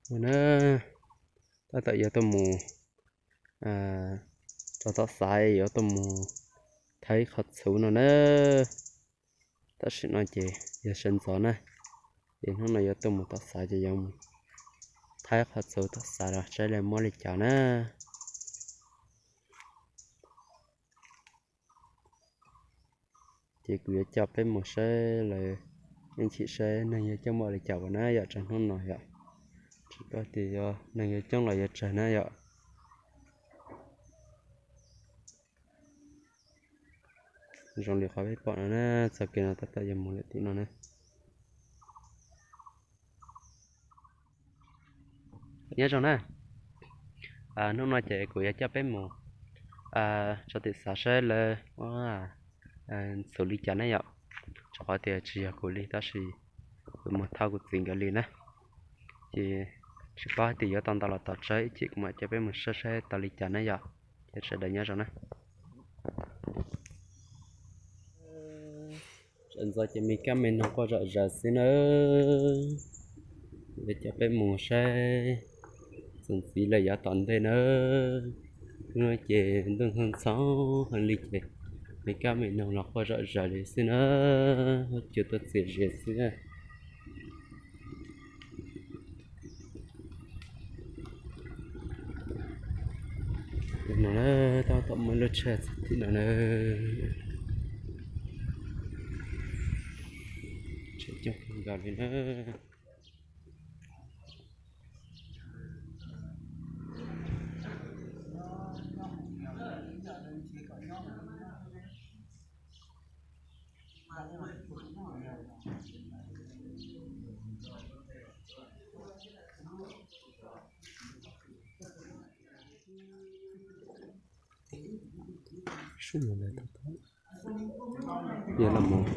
No na, tab tom yuav tuaj mus rau tom xav yuav tuaj mus thawb ib qho txhuv no na. Tam sim no ces yog sawv ntxov na, ces hnub no yuav tuaj mus tom xav ces yuav mus thawb qhov txhuv tom xav los saib lawv muab li cas na. Ces kuv yuav coj peb mus saib lawv, ib chim saib neeg yuav coj muaj li cas as na yom, rau hnub no yom. Tsis paub tias yog neeg yuav coob los yuav tsawg na yom. Zoo li qhov peb pom no na, txoj kev no tab tom yuav mus lawm tim no na. Nyob zoo na, hnub no ces kuv yuav coj peb mus rau tim xav saib lawv ua txhuv li cas na yom. Rau qhov tias tsis yog kuv li tab sis kuv mus thauj kuv txiv nkawd li na. Ces tsis paub hais tias yuav tau ntau los tau tsawg, ib chim kuv mam coj peb mus saib saib tau li cas na yom. Ces sawv daws nyob zoo na. Sawv ntxov ces me kab me noog quaj zom zaws xwb na. Yuav coj peb mus saib txuas ntxiv lawm yav tom ntej na. Hnub no ces ntuj ntxhov ntxhov heev li ces me kab me noog los quaj zom zaws li xwb na. Cua tuaj txias zias xwb. No na, tab tom muaj lub tshaj txog tim no na. Tshaj coob kawg nkaus li na. Yuav los mus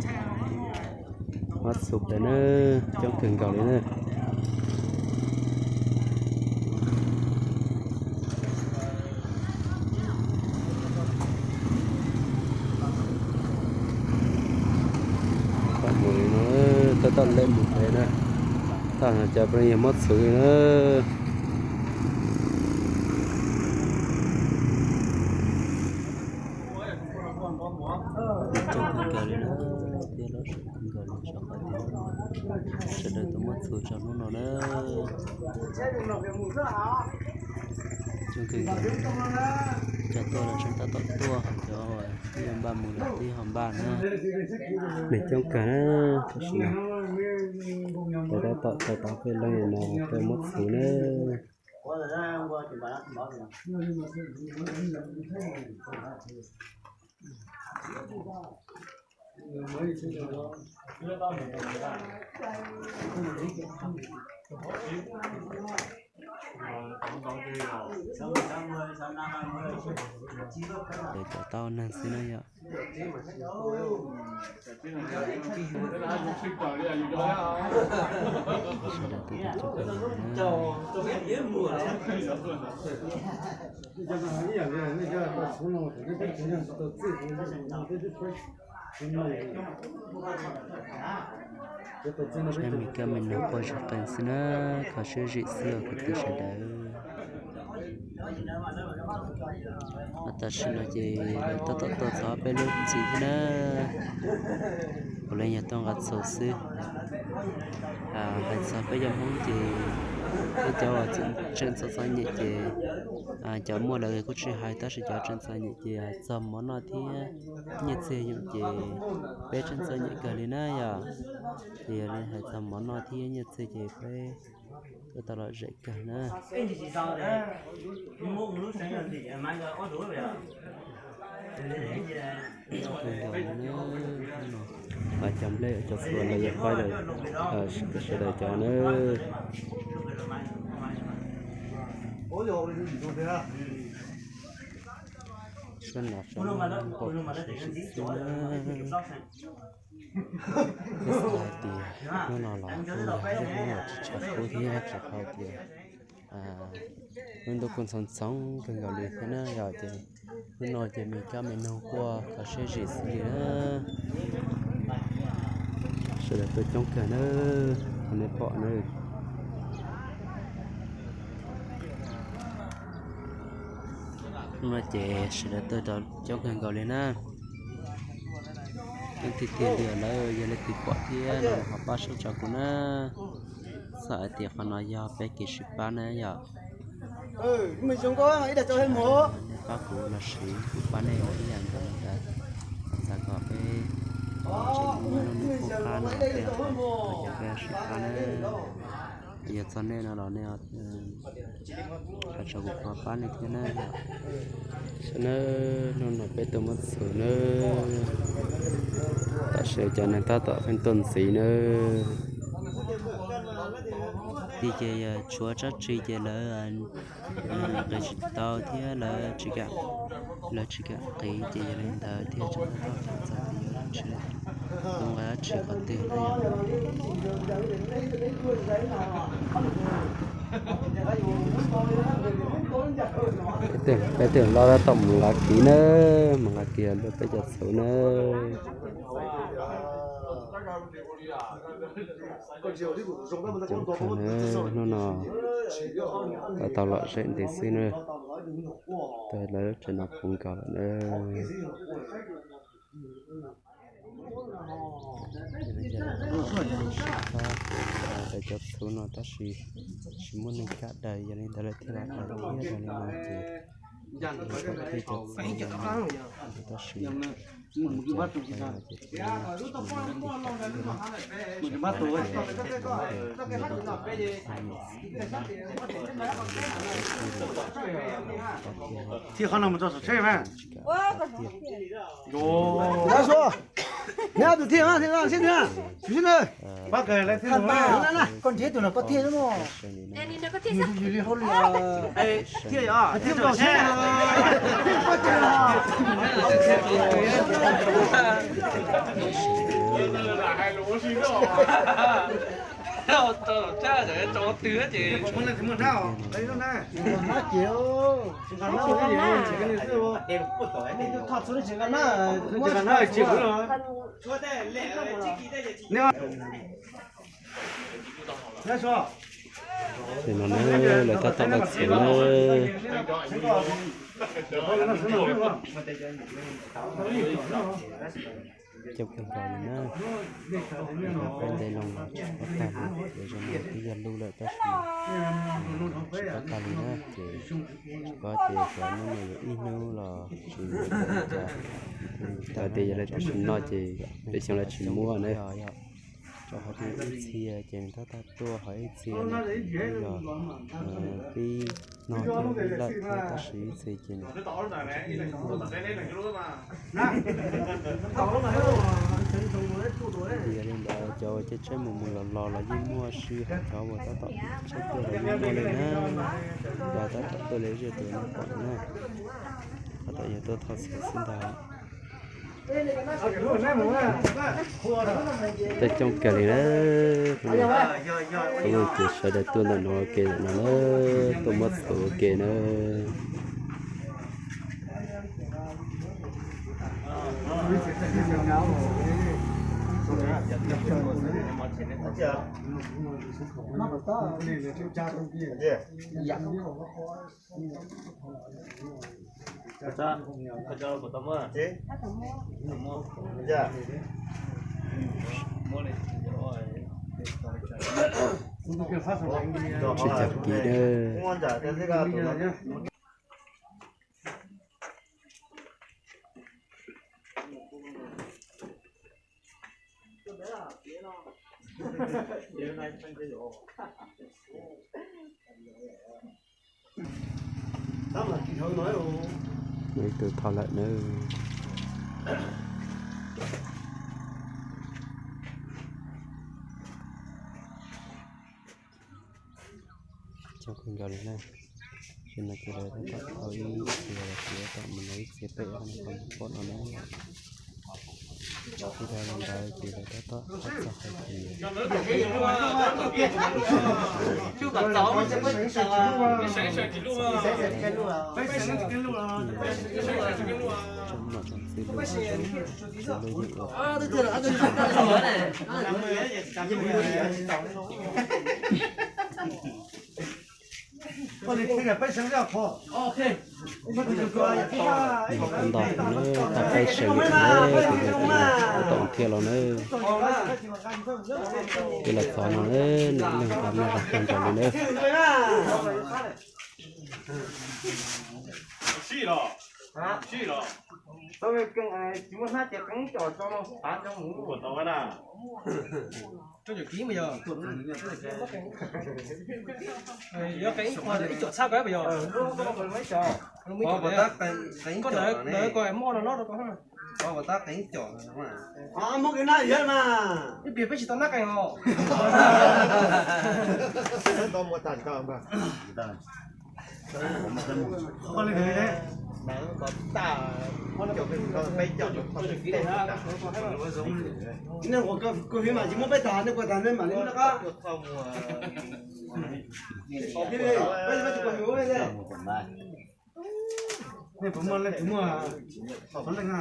muab txhuv pem na, coob kawg nkaus li na. Tab tom mus li no, tab tom lej mus pem na, tab tom cov peb yog muab txhuv li na. Coob kawg nkaus li na, thiab loj saum kawg nkaus li, rau qhov tias sawv daws tuaj muab txhuv rau hnub no na. Coob kawg nkaus li, cov tuaj los tseem tab tom tuaj, ho cov twb yuav npaj mus los twb ho npaj na. Neeg coob kawg na, tam sim no lawv tab tom tau tau peb leej no tuaj muab txhuv na. Lawv cov tau neeg xwb na yom. Sawv daws tuaj tau coob kawg nkaus li na. Saib me kab me noog quaj zom zaws xwb na, kho siab zim xwb os kwv tij sawv daws. Tam sim no ces lawv tab tom tuaj txog peb lub txiv thiab na. Kuv los yog tuaj nqa txhuv xwb. Hais txog peb cov Hmoob ces peb cov uas tseem txom txom nyem ces cov muaj lawv kuj tsis hais, tab sis cov tseem txom nyem ces hais txog mov noj thiab nyiaj txiag yoom ces peb tseem txom nyem kawg li na yom. Ces yog li hais txog mov noj thiab nyiaj txiag ces peb tuaj tau lom zem kawg na. Cov nplej cov txhuv los yog qab sawv daws cov na. Sab no sab no nkaum xwb na. Peb xav hais tias hnub no los kuj yog ib hnub uas tsis tshav kub thiab, rau qhov tias lub ntuj kuj ntxhov ntxhov kawg nkaus li thiab na yom. Ces hnub no ces me kab me noog quaj kho siab zim xwb li na. Sawv daws tuaj coob kawg na, qhov nej pom na. No ces sawv daws tuaj rau coob kawg nkaus li na. Leej twg tiag tiag lawm yog leej twg pom thiab no ho pab saib tso kuv na. Xav hais tias qhov no yog peb kev sib pab na yom. Nej pab kuv los sis kuv pab nej los ib yam nkaus li ntawd. Xav kom peb tseem muaj hnub nyoog qab no peb ho tau sib pab na. Yog txog nej no los nej hais tso kuv pab nej thiab na. Saib na, hnub no peb tuaj muab txhuv na, tam sim cov neeg tab tom pheej tuaj ntxiv na. Tim ces yog tshuav tsob tsig ces lawv qiv tsis tau thiab lawv tsis kam, lawv tsis kam qiv ces yog li ntawd thiaj tseem tab tom txog tias yuav tsis tau nqa dab tsi qhov twg na yom. Peb tus hluas nkauj tab tom mus nqa kiv na, mus nqa kiv los nrog peb cov txhuv na. Coob kawg na, hnub no lawv tau lom zem ntev xwb na, lawv lub tsev no puv nkaus lawm na. Lawv cov txhuv no tab sis tsis muaj neeg kam daws, yog li ntawd lawv thiaj los daws thiab. Yog li no ces lawv thiaj cov txhuv no tab sis Thiaj qhov no mus tso saum tsheb mas. Neb ob tug thiaj, thiaj sib nrhiav, sib nrhiav. Koj nrhiav tus no koj thiaj xwb mog. Yus li hauj lwm thiaj yog thiaj saum tsheb. Ces no na, lawv tab tom daws txhuv na. Coob kawg nkaus li na. Peb nte loo los tsis tau tag li, ces zoo li twb yog lub lawm tab sis tsis paub tag li na. Ces tsis paub ces xyov hnub no yuav ib hnub los tsis, tag tias yog lawv tsis noj ces peb xyoo lawv tsis muab na. Rau qhov tias ib txhia ces nws tab tom tuaj, ho ib txhia no ces yog pib noj thiab pib lawm thiab, tab sis ib txhia ces nws tsis tuaj. Yog li ntawd cov uas caij tsheb mus mus los los los yeej muaj, tab sis hos cov uas tab tom caij tsheb tuaj los yeej muaj li na. Los tab tom tuaj li zej tus nej pom na, tab tom yog tuaj thauj txhuv xwb ntag. Peb coob kiag li na. Hnub no ces sawv daws tuaj ntawm no ua ke ntawm no na, tuaj muab txhuv ua ke na. Tsis tag kiv na. Muaj ib tug thauj lawm na. Coob kawg nkaus li na. Ces no ces lawv tab tom thauj ib txhia los sis tab tom mus no ib txhia pem qhov no na. Tsis tas li ntawd ces lawv tab tom thauj txog hais tias tsoom nom tsoom tswv lub, tsoom tswv lub yeej ua Nto na, thaj peb seev yim na, tus yog tus tau thiaj los na. Twb los txog no na, nws leej tau noj zog kawg nkaus li na. Muab kev na yog mas. Ib pliag peb tsis tau nab qees os. Nej ua koj hwv mas tsis muab peb tag, nej kua tag nej mam li muab rov qab. Nej puas muaj leej twg muaj, muaj leej na,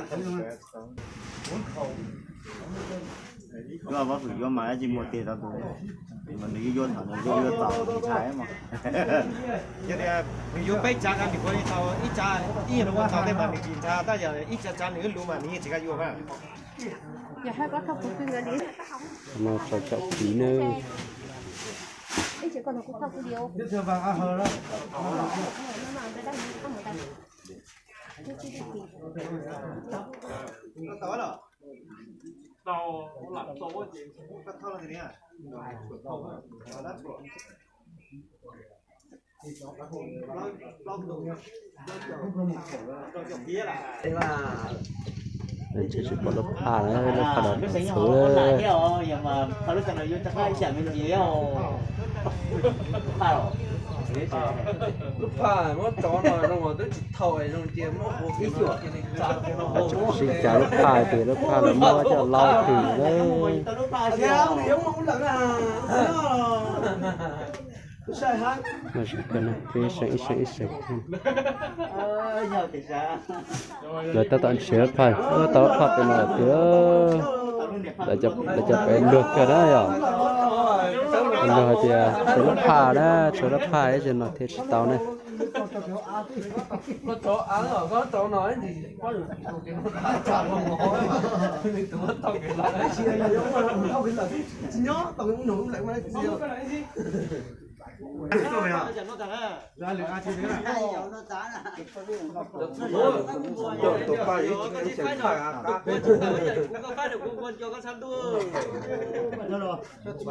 Koj vaj hwm yuav mas tsis muaj tej tau tus, mas nws yuav yuav thaum nws yuav yuav tau ntshai mas. Yog tias nws yuav peb tsav no nws kuj li tau ib tsav, ib yam nws ua tau tej mas nws tsis ntshai, tab yog ib tsav tsav nws ib lus mas nws yeej tsis kam yuav mas. No tso cov piv na. Ntshe tsis pom lub phaj na, lub phaj los txhuv. Lub phaj muab tsov no zoo twb tsis thaum zoo cia muab ua ib xyuam. Sib cav lub phaj tias lub phaj los muab coj laub hwm na. Ib seem ib seem ib seem. Lawv tab tom nrhiav lub phaj, tau lub phaj pem no lawm tiag. Lawv cov pem luag kawg na yom. Luag hais tias tshuav lub phaj na, tshuav lub phaj ib zaug no thiaj tsis tau ne. Cov tshuav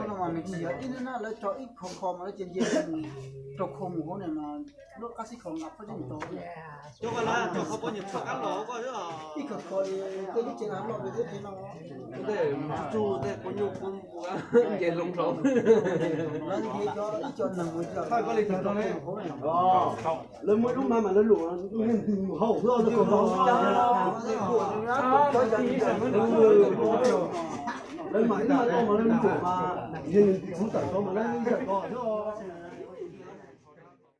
no mas nws tsis yog ib hnub na, lawv tso ib khov kho mas lawv cia cia rau khau mus hauv na mas lub qab xib khau nqa phab zeb mus rau. Ib khov kho li tej lub tsev no loj li tej tsev no. Tej mus tsuj tej quav nyuj quav npua nce loo hlo. Lawv ib co neeg mus rau hauv na. Lawv muaj ib lub maj mas lawv lum ntws mus hauv lawv kaus hau. Lawv mam ib maj ko mas lawv lum mas yog nws ntws txhuv tawm tau mas lawv ib yam ko xwb.